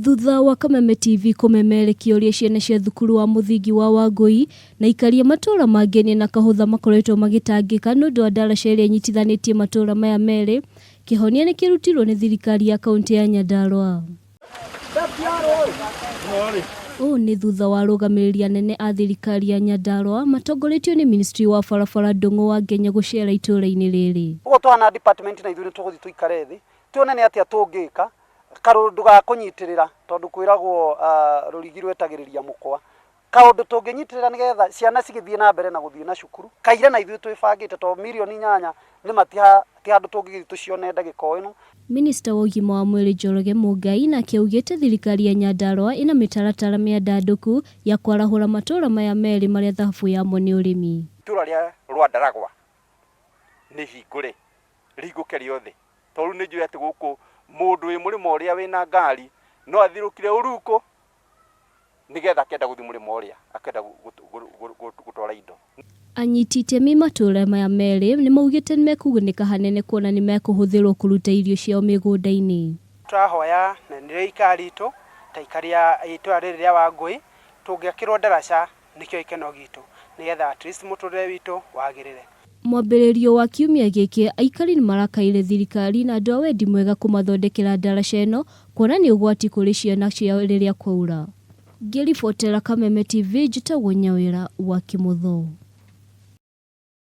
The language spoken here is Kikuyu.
Thutha wa Kameme TV kũmemerekia ũrĩa ciana cia thukuru wa mũthingi wa Wangũi na aikari a matũũra ma Ngenia na Kahũtha makoretwo magĩtangĩka nĩũndũ wa ndaraca ĩrĩa ĩnyitithanĩtie matũũra maya merĩ, kĩhonia nĩkĩrutirwo nĩ thirikari ya kauntĩ ya Nyandarua. Ũũ nĩ thutha wa arũgamĩrĩri anene a thirikari ya Nyandarua matongoretio nĩ ministry wa barabara Ndũng'ũ wa Ngenya gũcera itũũra-inĩ rĩrĩ. Ũguo twana department na ithuĩ nĩ tũgũthiĩ tũikare thĩ tuone nĩ atĩa tũngĩka kaũndũ ga kũnyitĩrĩra tondũ kwĩragwo rũrigi rwetagĩrĩria mũkwa. Kaũndũ tũngĩnyitĩrĩra nĩgetha ciana cigĩthiĩ na mbere na gũthiĩ na cukuru. Kaire na ithuĩ twĩbangĩte tondũ mirioni inyanya nĩma ti handũ tũngĩgĩthiĩ tũcione ndagĩka o ĩno. Minista wa ũgima wa mwĩrĩ Njoroge Mũngai nake augĩte thirikari ya Nyandarua ĩna mĩtaratara mĩandandũku ya kwarahũra matũra maya merĩ marĩa thahabu yamo nĩ ũrĩmi. Itũra rĩa Rwandaragwa nĩ hingũre, rĩhingũke rĩothe, tondũ rĩu nĩ njũĩ atĩ gũkũ mũndũ wĩ mũrĩmo ũrĩa wĩna ngari no athirũkire ũrukũ nĩgetha akenda gũthiĩ mũrĩmo ũrĩa akenda gũtwara indo. Anyiti itemi matũra maya merĩ nĩmaugĩte nĩmekũgunĩka hanene kuona nĩmekũhũthĩrwo kũruta irio ciao mĩgũnda-inĩ. Tũrahoya na nĩrĩo ikara ritũ ta aikari a itũra rĩrĩ rĩa Wangũi, tũngĩakĩrwo ndaraca nĩkĩo gĩkeno gitũ nĩgetha at least mũtũrĩre witũ wagĩrĩre. Mwambĩrĩrio wa kiumia gĩkĩ, aikari nĩmarakaĩire thirikari na andũ a wendi mwega kũmathondekera ndaraca ĩno kuona nĩ ũgwati kũrĩ ciana ciao rĩrĩa kwaura. Ngĩribotera Kameme TV njĩtagwo Nyawĩra wa Kĩmotho.